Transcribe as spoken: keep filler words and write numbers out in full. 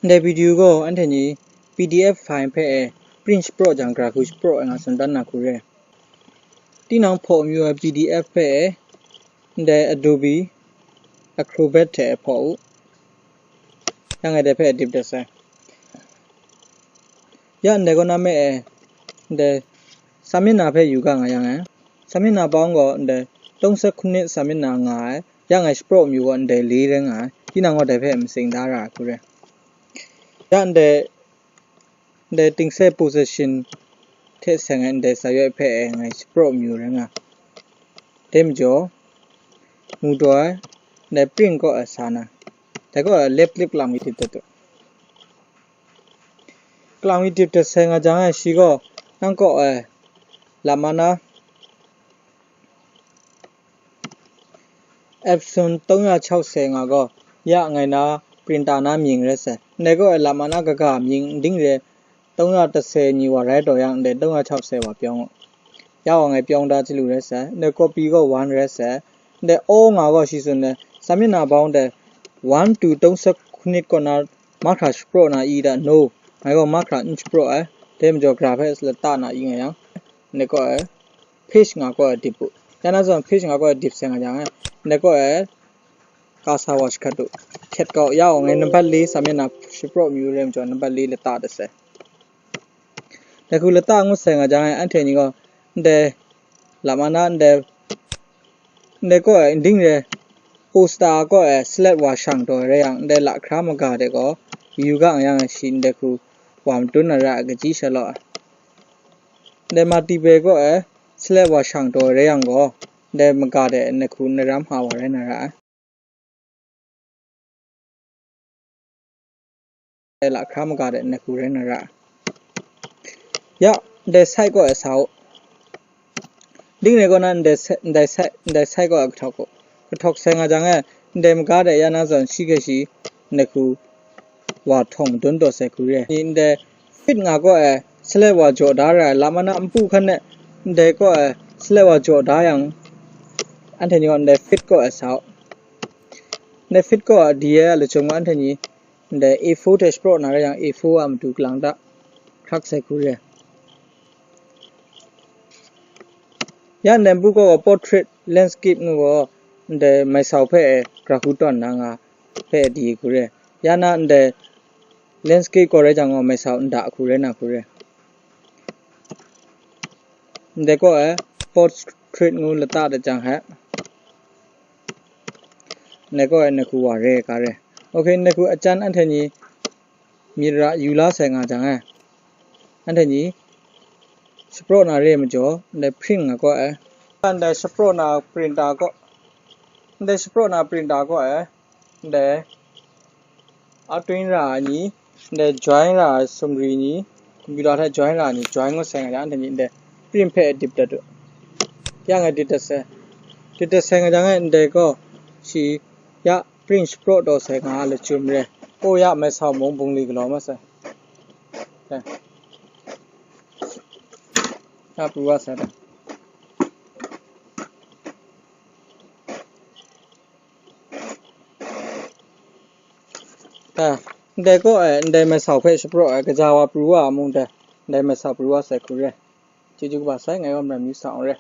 Ndai video gaw anhte ni P D F file hpe e print shapraw jang, gara hku shapraw ai nga tsun dan na hku re. Tinang hpaw mayu ai P D F hpe e ndai Adobe Acrobat hte e hpaw u. Yang e dai hpe dip dat sai. Ya ndai kaw na me e, ndai samyina hpe yu ga nga yang e, samyina bawng gaw ndai tungsak hkun nit samyina nga ai, ya ngai shapraw mayu gaw ndai le rai nga ai, tinang gaw dai hpe matsing da ra ai hku re. Ya ndai, ndai tingse position hte seng ai ndai sa yawt hpe e ngai shapraw mayu rai nga. Dai majaw, mu taw ai, ndai print kaw e sa na, dai kaw e left click lang mi dip dat u. Kalang mi dip dat sai nga jang e, shi gaw nang kaw e lap ma na Epson tungya chau sai nga gaw, ya ngai na printer na mying rai sai. Ndai kaw e lap ma na kaga mying n ding re, tungya tasai ni wa rai taw yang, ndai tungya chau sai wa pyawng u. Ya wa ngai pyawng da chyalu rai sai. Ndai copy gaw one rai sai. Ndai aw nga gaw shi tsun ai, samyina bawng dai one to tungsak hkun nit kaw na mahkra shapraw na i da? No, ngai gaw mahkra n shapraw ai. Dai majaw gara hpe lata na i nga yang, ndai kaw e page nga kaw e dip u. Ya na zawn page nga kaw e dip sai nga jang e, ndai kaw e ka sa wa shahkat u. Hkyet kau, ya gaw ngai nambat le samyina shapraw mayu rai majaw, nambat le lata dat sai. Dai hku lata ngut sai nga jang e, anhte ni gaw ndai lap ma na ndai, ndai kaw e n ding re, poster kaw e select wa shang taw rai yang, ndai lahkra maga de gaw yu ga nga yang, shi ndai hku wa madun na ra ai, kaji sha law ai. Ndai multiple kaw e select wa shang taw rai yang gaw, ndai maga de ndai hku naram hka wa rai na ra ai. Lahkra maga de ndai hku rai na ra ai. Ya, ndai side kaw e sa u. Ding rai kaw na ndai side, ndai side, ndai side kaw e kahtawk u. Kahtawk sai nga jang e, ndai maga de ya na zawn shi hkrai shi ndai hku wa htawng madun taw sai hku re. Ndai fit nga kaw e select wa jaw da ra ai, lap ma na npu hkan e ndai kaw e select wa jaw da yang, anhte ni gaw ndai fit kaw e sa u. Ndai fit kaw a di ai a lachyum gaw, anhte ni ndai A four hte shapraw na rai yang, A four a matu kalang da, hkrak sai hku re. Ya ndai npu kaw gaw portrait, landscape ngu gaw, ndai mai sau hpe e gara hku tawn na nga hpe e di hku re. Ya na ndai landscape kaw rai jang gaw, mai sau nda hku rai na hku re. Ndai kaw e portrait ngu lata dat jang hpe, ndai kaw e ndai hku wa re ga re. Ok, ndai hku a chyan anhte ni myit ra yu la sai nga jang e, anhte ni shapraw na re majaw, ndai print nga kaw e, ndai shapraw na printer kaw, ndai shapraw na printer kaw e, ndai a tun ra ai ni, ndai join ra ai sumri ni, computer hte join ra ai ni, join ngut sai nga jang, anhte ni ndai print hpe dip dat u. Ya ngai dip dat sai. Dip dat sai nga jang e, ndai gaw shi ya print shapraw taw sai nga a lachyum re. O ya mai sau mung bungli galaw mat sai. Ya pru wa sai. Ndai kaw e, ndai mai sau hpe shapraw ai, kaja wa pru wa a mung dai, ndai mai sau pru wa sai hku re. Chyeju kaba sai, ngai gaw maram yu sa ai re.